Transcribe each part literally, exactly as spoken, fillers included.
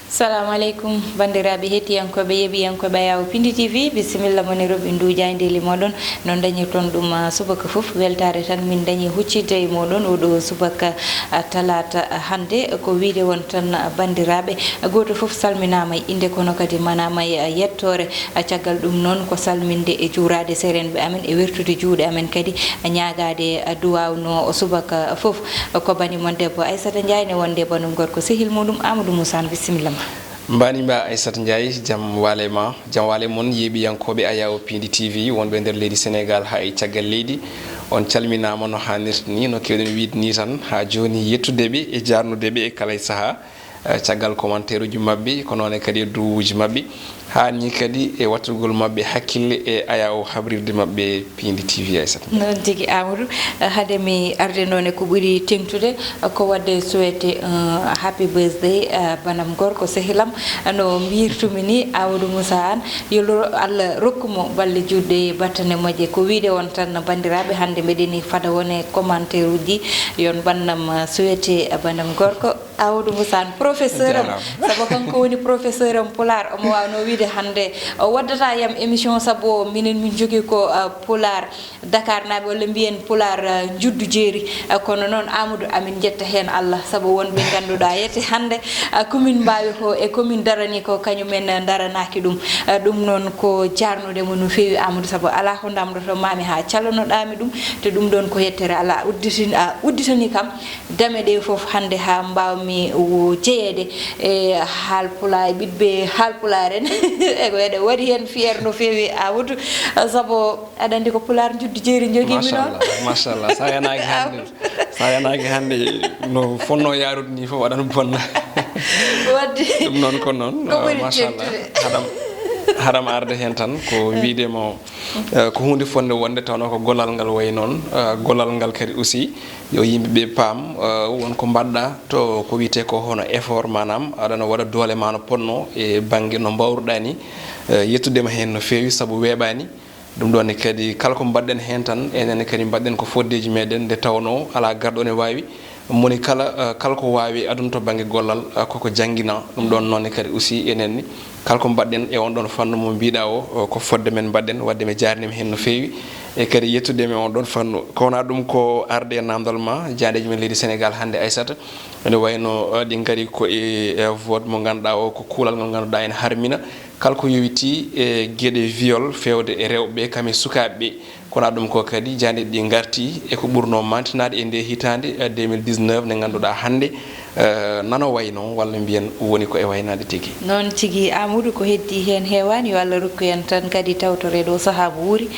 Salamu aleykum, banndiraaɓe hettiyankooɓe, yeeɓiyankooɓe Ayaw Pindi T V, bisimilla mon e roɓi ndu jaayndeeli mooɗon. Non dañirton ɗum, ah, subaka fof, weltaare tan min dañi huccitde e mooɗon oɗo subaka, ah, talaata, ah, hannde. Ko wiide won tan, ah, banndiraaɓe, ah, gooto fof salminaama e innde, kono kadi manaama e, ah, yettoore. Ah, caggal ɗum noon ko salminde e juuraade serenɓe amen e wertude juuɗe amen kadi, ah, ñaagaade, ah, duwaaw no subaka fof. Ko bani mon debbo Aissata Ndiaye ne wonde banum gorko sehil muɗum Amadou Moussa, bisimilla ma. Mbani mba Aissata Ndiaye, jam waale ma, jam waale mon yeeɓiyankooɓe Ayaw Pindi T V wonɓe nder leydi Sénégal haa e caggal leydi. On calminaama no haanirta ni, no keewɗen wiide ni tan, haa jooni yettude ɓe e jaarnude ɓe e kala e sahaa, eh, caggal commentaire uji maɓɓe, ko noon kadi e duwuuji maɓɓe, haa ni kadi e wattugol maɓɓe hakkille e Ayaw habrirde maɓɓe Pindi T V, Aissata. Noon tigi, Amadou. Eh, hade mi arde noon e ko ɓuri teŋtude, eh, ko waɗde souhaité un happy birthday, eh, banam gorko sehilam, no mbirtumi ni, Amadou Moussa Anne, yo lo-, Allah rokku mo balle juutɗe e battane moƴƴe. Ko wiide on tan, banndiraaɓe, hannde mbeɗeni fada won e commentaire uji, yon bannam, eh, souhaité, eh, banam gorko. Amadou Moussa Anne, professeur am, jaaraama. Sabu kanko woni professeur am pulaar, omo waawnoo wiide hannde o waddata yam émission, sabu minen min njogii ko, ah, pulaar Dakar naaɓe, walla mbiyen pulaar, ah, njuddu jeeri. Ah, kono noon, Amadou, amin njetta heen Allah, sabu won ɓe ngannduɗaa yette hannde, ah, ko min mbaawi ko e ko min darani ko, kañum en daranaaki ɗum. Ah, ɗum noon ko jaarnude mo no feewi, Amadou, sabu alaa ko ndamdoto maami haa calanoɗaa mi ɗum, te ɗum ɗoon ko yettere Allah. A udditini-, a udditanii kam dame ɗe fof hannde haa mbaawmi wo jeyeede e haalpulaar, ɓiɓɓe haalpulaar en. E ko eɗen waɗi heen fier no feewi, Amadou, sabu aɗa anndi ko pulaar njuddu jeeri njogii mi noon. Machallah, machallah. Sa yanaaki hannde, sa yanaaki hannde no fonnoo yaarude ni fof aɗa bonna. Wadde ɗum noon ko noon, ko ɓuri machallah, teŋtude. Haɗam, haɗam arde heen tan ko wiide mo, eh, ko huunde fotnde wonde, tawnoo ko gollal ngal wayi noon, eh, gollal ngal kadi aussi, yo yimɓe ɓe paam, eh, won ko mbaɗɗa to ko wiyetee ko hono effort, maanaam aɗa no waɗa doole ma no potnoo e bannge no mbaawruɗaa ni, eh, yettude ma heen no feewi sabu weeɓaani. Ɗum ɗoon ne kadi kala ko mbaɗɗen heen tan, enen ne kadi mbaɗɗen ko foddeeji meɗen, nde tawnoo alaa garɗo ne waawi. Moni kala, eh, kala ko waawi aduna to bannge gollal, eh, koko janngina. Ɗum ɗoon noon ne kadi aussi enen ne, kala ko mbaɗɗen e on ɗoon fannu mo mbiɗa o, eh, ko fodde men mbaɗɗen, wadde mi jaarnima heen no feewi. E kadi yettude mi on ɗoon fannu. Ko wona ɗum ko arde e namdal ma, jaaɗeeji men leydi Sénégal hannde, Aissata. Ene wayno, eh, ɗi ngari ko e, eh, vote mo ngannduɗaa o, ko kuulal ngal ngannduɗaa ene harmina. Kala ko yowitii e geɗe viol feewde e rewɓe kam e sukaaɓe ɓe. Kono ɗum ko kadi jaandeeji ɗi ngarti e ko ɓurnoo mantinaade e nde hitaande, eh, deux mille dix-neuf nde ngannduɗaa hannde, eh, nano wayno walla mbiyen woni ko e waynaade tigi. Noon tigi, Amadou, ko heddii heen heewaani, yo Allah rokku en tan kadi tawtoreede o sahaa mo wuuri.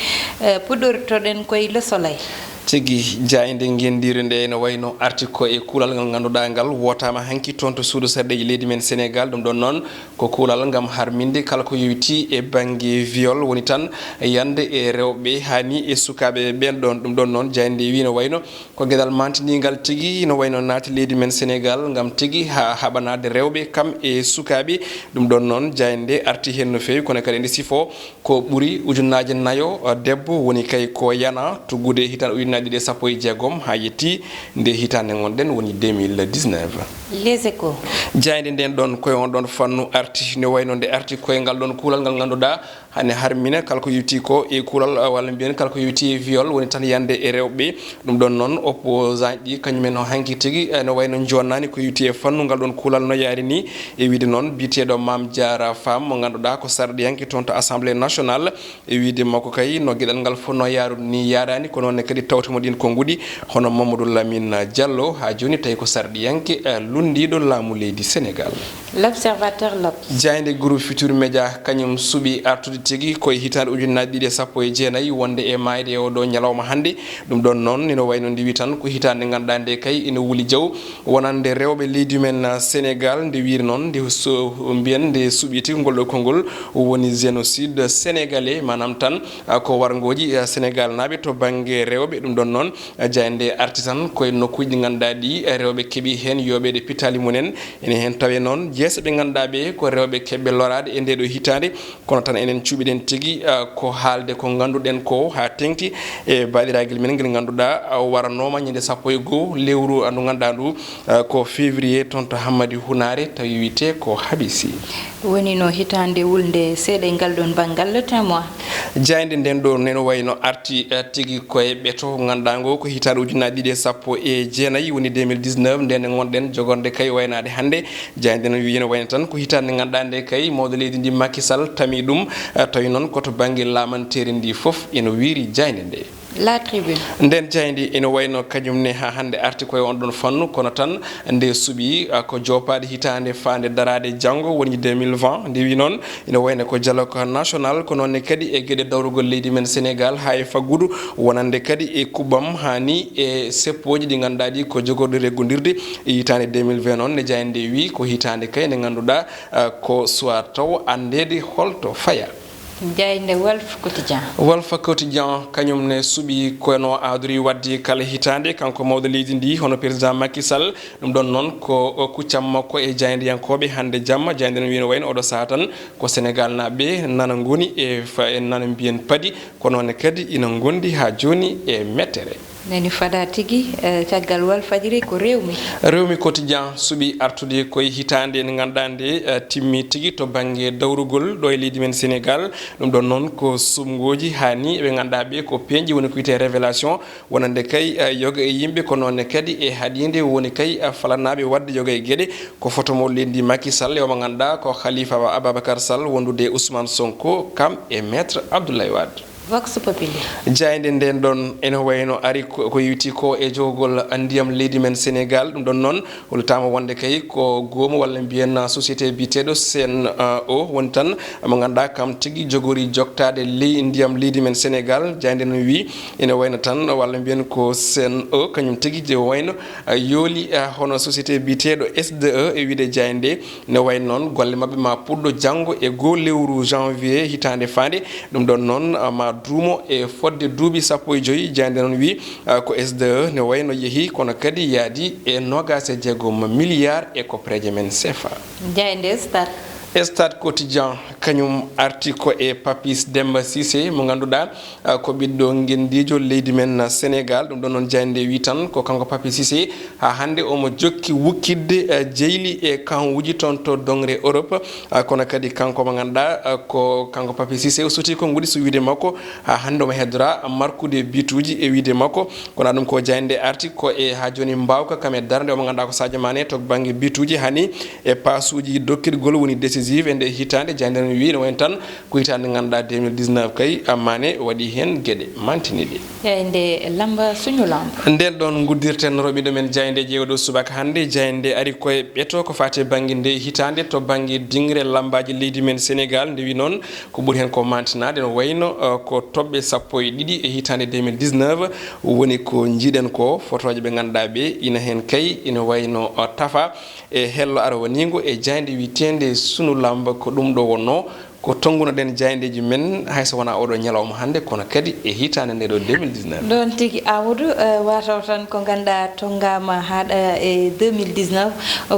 Eh, puɗɗortoɗen koye Le Soleil. Tigi, jaaynde ngenndiire nde ene wayno arti ko e kuulal ngal ngannduɗaa ngal wootaama hanki toon to suudu sarɗeeji leydi men Sénégal. Ɗum ɗoon noon ko kuulal ngam harminde kala ko yowitii e bannge viol, woni tan yande e rewɓe haa ni e sukaaɓe ɓeen ɗoon. Ɗum ɗoon noon jaaynde nde wiyi no wayno ko geɗal mantiniingal tigi, no wayno naati leydi men Sénégal ngam tigi haa haɓanaade rewɓe kam e sukaaɓe. Ɗum ɗoon noon jaaynde nde arti heen no feewi, kono kadi nde sifo ko ɓuri ujunnaaje nayo, uh, debbo woni kay ko yana tuggude hitaande ujunnaji ɗiɗi e sappo e jeegom haa yetti nde hitaande ngonɗen woni deux mille dix-neuf. Les Échos. Jaaynde nden ɗon koye on ɗon fannu arti, ne wayno nde arti koye ngal ɗon kuulal ngal ngannduɗaa hane harmina kala ko yewti ko e kuulal, uh, walla mbiyen kala ko yewti e viol, woni tan yande e rewɓe. Ɗum ɗon noon, opposant ji kañum en o hanki tigi, eh, no wayno jonnani ko yewti e fannu ngal ɗon kuulal no yaari ni, e wiide noon biyeteeɗo Mame Diarra Fam mo ngannduɗaa ko sarɗiyanke toon to Assemblée nationale, e wiide makko kay no geɗal ngal fotno yaarude ni yaarani, ko noon ne kadi tawte mo ɗin ko nguɗi, hono Mamadou Lamine Diallo, haa jooni tawi ko sarɗiyanke, eh, lunndiiɗo laamu leydi Sénégal. L'Observateur, L'Obs. Jaaynde groupe Futurs Médias kañum suɓi artude tigi koye hitaande ujunnaji ɗiɗi e sappo e jeenayi wonde e maayde e oɗo ñalawma hannde. Ɗum ɗon noon, ina wayno ndi wi tan ko hitaande nde ngannduɗaa nde kay ina wuli jaw wonande rewɓe leydi men, ah, Sénégal. Nde wiiri noon, nde so mbiyen nde suɓi tigi ngol ɗo konngol woni génocide sénégalais, maanaam tan, ah, ko warngooji, ah, Sénégal naaɓe to bannge rewɓe. Ɗon noon, jaaynde arti tan koye nokkuuji ɗi ngannduɗaa ɗi, rewɓe keɓi heen yooɓeede pittaali mum en. Ene heen tawee noon jeese ɓe ngannduɗaa ɓe ko rewɓe keɓɓe loraade e ndee ɗoo hitaande. Kono tan enen cuɓiɗen tigi, ah, ko haalde ko ngannduɗen ko haa teŋti e baɗiragel men ngel ngannduɗaa, ah, waranooma ñande sappo e goo lewru, ah, ndu ngannduɗaa ndu, ah, ko février toon to Hammadi Hunaare, tawi wiyetee ko Habisi. Woni no hitaande wulnde seeɗa e ngal ɗoon banngal, tamo. Jaaynde nden ɗo neno wayno arti, eh, tigi koye ɓeto ngannduɗaa ngo ko hitaande ujunnaji ɗiɗi e sappo e jeenayi, woni deux mille dix-neuf, nden ngonɗen jogorde kay waynaade hannde. Jaaynde nden wiyi no wayno tan ko hitaande ngannduɗaa nde kay mawɗo leydi ndi Macky Sall tami ɗum, eh, tawi noon ko to bannge laamanteeri ndi fof ina wiiri jaaynde nde. La Tribune. Nden jaaynde ina wayno kañum ne haa hannde arti koye on ɗon fannu, kono tan nde suɓi, ah, ko joppaade hitaande faande daraade janngo, woni deux mille vingt. Nde wi noon ina wayno ko dialogue national, ko noon ne kadi e geɗe dawrugol leydi men Sénégal haa e faggudu, wonande kadi e kuɓɓam haa ni e seppooji ɗi ngannduɗaa ɗi ko jogorɗi reggondirde. E hitaande deux mille vingt noon ne jaaynde nde wi ko hitaande kay nde ngannduɗaa, ah, ko suwaa taw anndeede holto faya. Jaaynde Walf Quotidien. Walf Quotidien, kañum ne suɓi kono adori waɗde kala hitaande, kanko mawɗo leydi ndi, hono président Macky Sall. Ɗum ɗon noon ko kuccam makko e jaayndiyankooɓe hannde jamma. Jaaynde nden wino wayno oɗo sahaa tan ko Sénégal naaɓe nana ngoni e fa-, e nana mbiyen padi, kono ne kadi ina ngondi haa jooni e mettere. Nani fada tigi, eh, caggal Walfadjri ko Rewmi. Rewmi Quotidien suɓi artude koye hitaande nde ngannduɗaa nde, eh, timmi tigi to bannge dawrugol ɗo e leydi men Sénégal. Ɗum ɗon noon ko suɓngooji haa ni ɓe ngannduɗaa ɓe ko peeñɗi woni ko wiyetee révélation, wonande kay, eh, yoga e yimɓe, ko noon ne kadi e haɗiinde woni kay, eh, falanaaɓe waɗde yoga e geɗe. Ko foto mo leydi Macky Sall e omo ngannduɗaa ko Khalifa Ababacar Sall wondude e Ousmane Sonko, kam e Maître Abdoulaye Wade. Vox Populi. Jaaynde nden ɗon ene wayno ari ko, ko yewti ko e jogogol ndiyam leydi men Sénégal. Ɗum ɗon noon hollitaama wonde kay ko goomu walla mbiyen société biyeteeɗo C N O woni tan mo ngannduɗaa kam tigi jogori joktaade ley ndiyam leydi men Sénégal. Jaaynde nden wi ene wayno tan walla mbiyen ko C N O kañum tigi je wayno, ah, yooli, ah, hono société biyeteeɗo S D E e wiide jaaynde. Ne wayi noon, golle maɓɓe ma puɗɗo janngo e goo lewru janvier hitaande faande. Ɗum ɗon noon, ah, ma duumo e fodde duuɓi sappo e joy. Jaaynde noon wi, ah, ko S D E ne wayi no yehi, kono kadi yaadi e noogaas e jeegom milliard e koppareeje men C F A. Jaaynde Stade. Stade Quotidien, kañum arti ko e Papis Demba Cissé, mo ngannduɗaa, ah, ko ɓiɗɗo ngenndiijo leydi men Sénégal. Ɗum ɗon noon, jaaynde wi tan ko kanko Papis Cissé haa hannde omo jokki wukkitde, eh, jeyli e kanwuji toon to doŋre Europe. Ah, kono kadi kanko mo ngannduɗaa, ah, ko kanko Papis Cissé o suuti ko nguɗi so wiyde makko haa hannde omo heddora markude bituuji e wiyde makko. Kono ɗum ko jaaynde arti ko e haa jooni mbaawka kam e darnde omo ngannduɗaa ko Sadio Mané to bannge bituuji hani e paasuuji dokkirgol woni décisive e nde hitaande. Jaaynde wi no wayno tan ko hitaande ngannduɗaa deux mille dix-neuf kay, Mané waɗi heen geɗe mantiniiɗe. Jaaynde Lamba Suñu Lamb. Nden ɗon nguddirten roɓindo men jaayndeeji e oɗo subaka hannde. Jaaynde ari koye ɓeto ko faati e bannge nde hitaande to bannge dingre lambaaji leydi men Sénégal. Nde wi noon ko ɓuri heen ko mantinaade no wayno, eh, ko toɓɓe sappo e ɗiɗi e hitaande deux mille dix-neuf woni ko njiiɗen ko fotooje ɓe ngannduɗaa ɓe ina heen kay ina wayno, eh, tafa e hello arwaniingo e jaaynde wiyeteende Sunu Lamb. Ko ɗum ɗo wonnoo ko tonngunoɗen jaayndeeji men, hay so wonaa oɗo ñalawma hannde, kono kadi e hitaande nde ɗo deux mille dix-neuf. Ɗoon tigi, Amadou, eh, wataw tan ko ngannduɗaa tonngaama haaɗa e deux mille dix-neuf,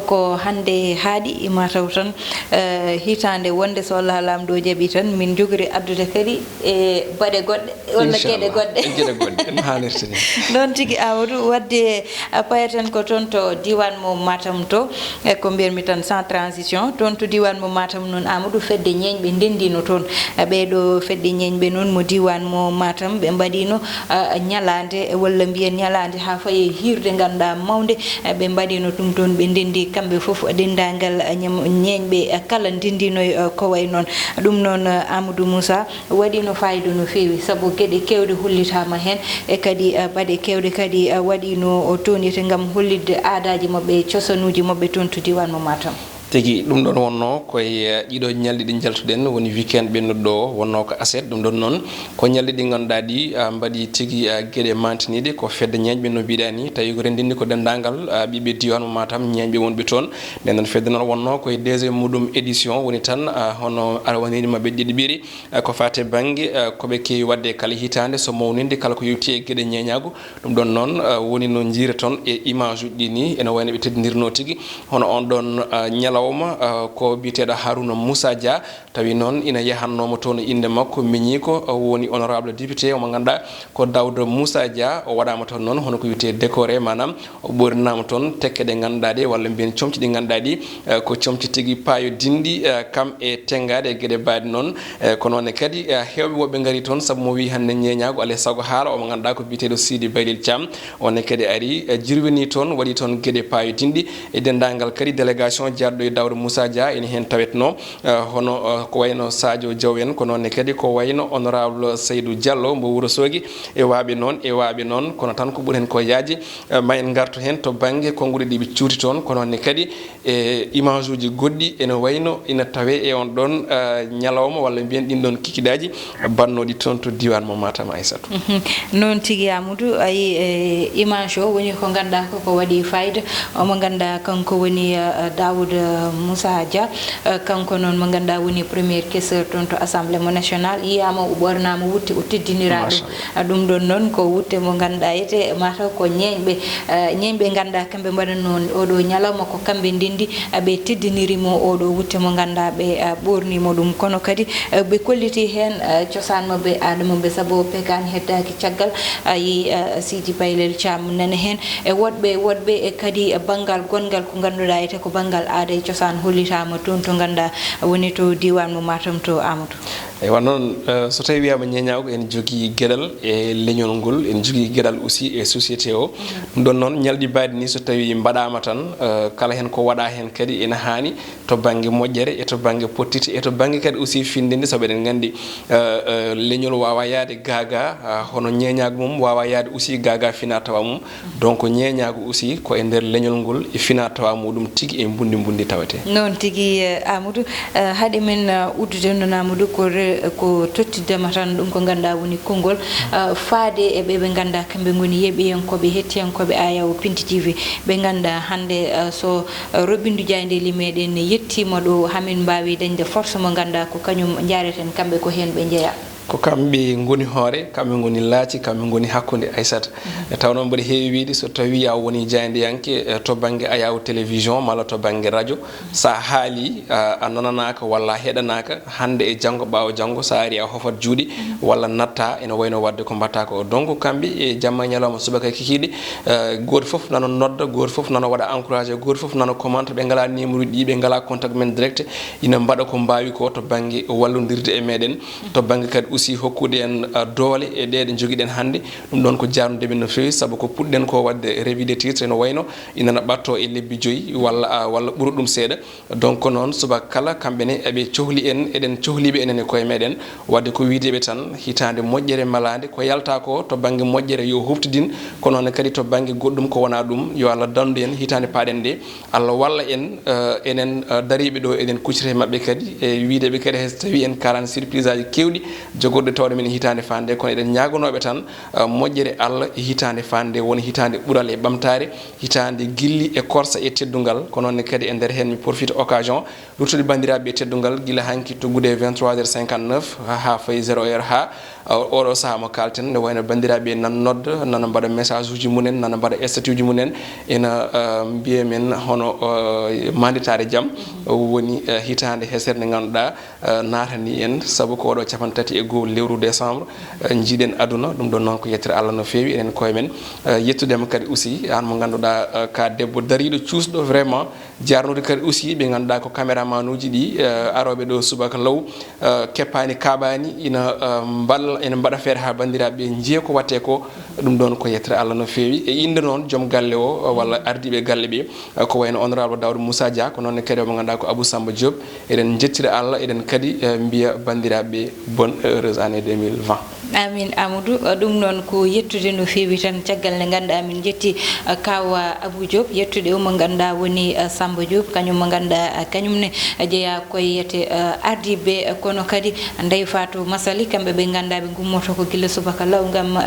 ko hannde haaɗi, mataw tan, eh, hitaande wonde so Allah laamɗo jaɓi tan, min njogori addude kadi e baɗe goɗɗe. Walla geɗe goɗɗe. Inchallah. Geɗe goɗɗe, no haalirta ni. Noon tigi, Amadou, wadde, a, payaten ko toon to diiwaan mo Matam to, e ko mbiyatmi tan sans transition, toon to diiwaan mo Matam noon, Amadou, fedde ñeeñɓe ndenndiino toon. E ɓeeɗo fedde ñeeñɓe noon mo diiwaan mo Matam, ɓe mbaɗiino, a, ñalaande, walla mbiyen ñalaande haa fayi e hiirde ngannduɗaa mawnde, e ɓe mbaɗiino ɗum toon, ɓe ndenndi kamɓe fof, denndaangal, a, ñam-, ñeeñɓe, a, kala ndenndiino, a, ko wayi noon. Ɗum noon, a, Amadou Moussa, waɗi no faayiida no feewi, sabu geɗe keewɗe hollitaama heen, e kadi, eh, baɗe keewɗe kadi, eh, waɗi no toon yete ngam hollitde aadaaji maɓɓe e cosanuuji maɓɓe toon to diiwaan mo Matam. Tigi, ɗum ɗon wonnoo koye, eh, ɗiɗo ñalɗi ɗi njaltuɗen, woni weekend ɓennuɗo o, wonnoo ko aset. Ɗum ɗon noon, ko ñalɗi ɗi ngannduɗaa ɗi, ah, mbaɗi tigi, ah, geɗe mantiniiɗe, ko fedde ñeeñɓe no mbiɗaa ni, tawi ko renndinɗi ko denndaangal, ah, ɓiɓɓe diiwaan mo Matam, ñeeñɓe wonɓe toon. Nden noon fedde noon wonnoo koye deuxième muɗum édition, woni tan, ah, hono arawaniiɗi maɓɓe ɗiɗi ɓiiri, ah, ko faati e bannge, ah, ko ɓe keewi waɗde kala hitaande, so mawninde kala ko yowti e geɗe ñeeñaagu. Ɗum ɗon noon, ah, woni no njiireton e image uji ɗi ni, ene wayno ɓe teddindirnoo tigi. Hono on ɗon, ah, ñalawma, ah, ko biyeteeɗo Haruna Moussa Dia, tawi noon ina yahannoomo toon e innde makko, miñiiko, ah, woni honorable député, omo ngannduɗaa ko Daouda Moussa Dia, o waɗaama toon noon hono ko wiyetee décoré, maanaam o ɓoorinaama toon tekke ɗe ngannduɗaa ɗe, walla mbiyen comci ɗi ngannduɗaa ɗi, eh, ko comci tigi paayodinɗi, eh, kam e tenngaade e geɗe mbaɗe noon. Eh, ko noon ne kadi, eh, heewɓe woɓɓe ngari toon, sabu mo wii hannde ñeeñaagu, alaa e sago haala, omo ngannduɗaa ko biyeteeɗo Sidi Baylel Thiam. On ne kadi ari, eh, jirwinii toon, waɗi toon geɗe paayodinɗi e denndaangal kadi délégation jaarɗo e Daouda Moussa Dia, ene heen tawetnoo, eh, hono, eh, ko wayno Sadio Diaw en, ko noon ne kadi ko wayno honorable Seydou Diallo mbo Wuro Soogi, e waaɓe noon, e waaɓe noon, kono tan ko ɓuri heen ko yaaji, eh, ma en ngartu heen to bannge konnguɗi ɗi ɓe cuuti toon, ko noon ne kadi e image uji goɗɗi ene wayno ina tawee e on ɗon, eh, ñalawma walla mbiyen ɗin ɗon kikiɗaaji bannooɗi toon to diiwaan mo Matam, Aysatu. Mhm. Noon tigi, Amadou, ayi, e image o woni ko ngannduɗaa ko, ko waɗi fayida, omo ngannduɗaa kanko woni, eh, Daoud, eh, Moussa Dia, eh, kanko noon mo ngannduɗaa woni premier questeur toon to Assemblée mo national, yiyaama o ɓornaama wutte, o teddiniraa ɗum. Machallah. Ah, ɗum ɗon noon ko wutte mo ngannduɗaa etee mataw ko ñeeñɓe, eh, ñeeñɓe ngannduɗaa kamɓe mbaɗatnoo oɗo ñalawma, ko kamɓe ndenndi, ah, ɓe teddiniri mo oɗo wutte mo ngannduɗaa ɓe, ah, ɓoornii mo ɗum. Kono kadi, eh, ɓe kolliti heen, eh, cosaan maɓɓe, aada maɓɓe, sabu o pegaani heddaaki caggal. A yii, eh, Sidi Baylel Thiam nana heen. E woɗɓe, woɗɓe e kadi banngal gonngal ko ngannduɗaa etee ko banngal aada e cosaan hollitaama toon to ngannduɗaa woni to diiwaan mo Matam to, Amadou. Eywa, noon, eh, so tawii wiyaama ñeeñaagu, en jogii geɗal e leñol ngol, en jogii geɗal aussi e société o. Mhm. Ɗum ɗon noon, ñalɗi mbaɗi ni so tawii mbaɗaama tan, eh, kala heen ko waɗaa heen kadi ina haani to bannge moƴƴere e to bannge pottite e to bannge kadi aussi finndinde, sabu eɗen nganndi, eh, eh, leñol waawaa yahde gaagaa, ah, hono ñeeñaagu mum waawaa yahde aussi gaagaa finaa tawaa mum. Donc, ñeeñaagu aussi ko e nder leñol ngol e finaa tawaa muɗum tigi e mbunndi mbunndi tawetee. Noon tigi, eh, Amadou, eh, haade men, eh, uddude noon, Amadou, ko re-, ko tottiddema tan ɗum ko ngannduɗaa woni konngol, eh, faade e ɓe ɓe ngannduɗaa kamɓe ngoni yeeɓiyankooɓe, hettiyankooɓe Ayaw Pinti T V, ɓe ngannduɗaa hannde, eh, so, eh, roɓindu jaayndeeli meɗen yettiima ɗo, hamin mbaawi dañde force mo ngannduɗaa ko kañum njaareten kamɓe ko heen ɓe njeyaa. Ko kamɓe ngoni hoore, kamɓe ngoni laaci, kamɓe ngoni hakkunde, Aysata. Mhm. E taw noon mboɗo heewi wiyde, so tawii a woni jaayndiyanke, eh, to bannge Ayaw télévision malla to bannge radio, so a haalii, a, a nananaaka walla a heɗanaaka, hannde e janngo, ɓaawo janngo, so a arii a hofat juuɗe, mhm, walla natta, ene wayno waɗde ko mbaɗtaa ko. Donc, kamɓe e jamma e ñalawma, subaka e kikiiɗe, eh, gooto fof nano nodda, gooto fof nano waɗa encouragé, gooto fof nano commente, ɓe ngalaa numéro ji ɗi, ɓe ngalaa contact men direct, ina mbaɗa ko mbaawi ko to bannge wallondirde e meɗen. To bannge kadi aussi hokkude en, ah, doole e ɗe ɗe njogiɗen hannde. Ɗum ɗon ko jaarnude min no feewi, sabu ko puɗɗen ko waɗde revue de titre ene wayno ina na ɓatto e lebbi joyi walla, ah, walla ɓura ɗum seeɗa. Donc, ko noon, subaka kala, kamɓe ne eɓe cohli en, eɗen cohliɓe enen e koye meɗen. Waɗde ko wiideɓe tan, hitaande moƴƴere malaande, ko yalta ko to bannge moƴƴere yo huftidin, ko noon kadi to bannge goɗɗum ko wonaa ɗum, yo Allah danndu en hitaande paaɗen nde. Allah walla en, eh, enen, eh, dariiɓe ɗo, eɗen kuccita e maɓɓe kadi, e wiide ɓe kadi, hay so tawii en kaalaani surprise aji keewɗi jogorɗe tawde men e hitaande faande, kono eɗen ñaaganooɓe tan, eh, moƴƴere Allah e hitaande faande, woni hitaande ɓural e ɓamtaare, hitaande gilli e korsa e teddungal. Ko noon ne kadi e nder heen mi profite occasion, ruttude banndiraaɓe e teddungal gila hanki tuggude e vingt-trois heures cinquante-neuf haa, haa fayi zéro heure haa, uh, oɗo sahaa mo kaalten, ne wayno banndiraaɓe nana nodda, nana mbaɗa message uji mumen, nana mbaɗa statut uji mumen, ena, uh, mbiya men hono, uh, manditaare jam, uh, woni, uh, hitaande hesere nde ngannduɗaa, uh, naatani en, sabu ko oɗo cappanɗe tati e goo lewru décembre, uh, njiiɗen aduna, ɗum ɗon noon ko yettere Allah no feewi, enen koye men, uh, yettude ma kadi aussi, aan mo ngannduɗaa, uh, ka debbo dariiɗo cuusɗo vraiment, jaarnude kadi aussi ɓe ngannduɗaa ko caméraman uji ɗi, eh, arooɓe ɗo subaka law, eh, keppaani kaaɓaani, ina, eh, mbal-, ina mbaɗa feere haa banndiraaɓe njiya ko waɗtee ko. Ɗum ɗoon ko yettere Allah no feewi. E innde noon joom galle o, eh, walla ardiiɓe galle ɓe, eh, ko wayno honorable Daouda Moussa Dia, ko noon ne kadi omo ngannduɗaa ko Abou Samba Diop. Eɗen njettira Allah, eɗen kadi, eh, mbiya banndiraaɓe bonne heureuse année deux mille vingt. Amin Amadou, ɗum noon ko yettude no feewi tan. Caggal nde ngannduɗaa min njetti kaaw Abou Diop, yettude o mo ngannduɗaa woni Samba Diop, kañum mo ngannduɗaa kañum ne jeyaa koye yete ardiiɓe, kono kadi Ndeye Fatou Massaly, kamɓe ɓe ngannduɗaa ɓe ngummoto ko gila subaka law ngam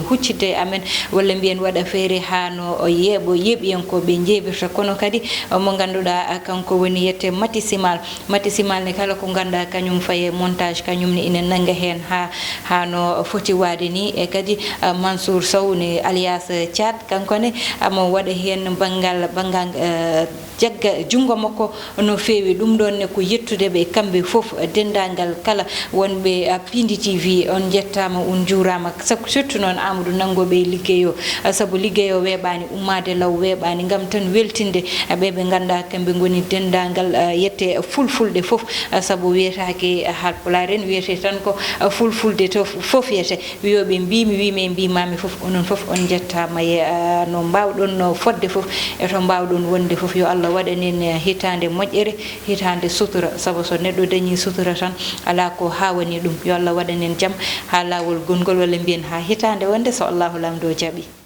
huccitde e amen, walla mbiyen waɗa feere haa no yeeɓo yeeɓiyankooɓe njeeɓirta, kono kadi o mo ngannduɗaa kanko woni yette Mati Simal. Mati Simal ne kala ko ngannduɗaa kañum faye montage, kañum ne ina nannga heen haa, haa no foti waade ni. E kadi, ah, Mansour Sow ne alias Thiat, kanko ne amo waɗa heen banngal, banngal, eh, jagga junngo makko no feewi. Ɗum ɗoon ne ko yettude ɓe kamɓe fof, denndaangal kala wonɓe, ah, Pindi T V, on njettaama, on njuuraama. Sabu surtout noon Amadou nanngooɓe e liggey o, ah, sabu liggey o weeɓaani, ummaade law weeɓaani, ngam tan weltinde, ah, ɓe ɓe ngannduɗaa kamɓe ngoni denndaangal, ah, yette fulfulde fof, ah, sabu wiyetaake Haalpulaar en, wiyetee tan ko, ah, fulfulde to fof wiyetee. Wiyooɓe mbiimi, wiimi e mbiimaami fof, onon fof on njettaama e, ah, no mbaawɗon no fodde fof, e to mbaawɗon wonde fof. Yo Allah waɗan en, eh, hitaande moƴƴere, hitaande sutura, sabu so neɗɗo dañii sutura tan, alaa ko haawani ɗum. Yo Allah waɗan en jam haa laawol gongol, walla mbiyen haa hitaande wonde, so Allahu Laamɗo jaɓii.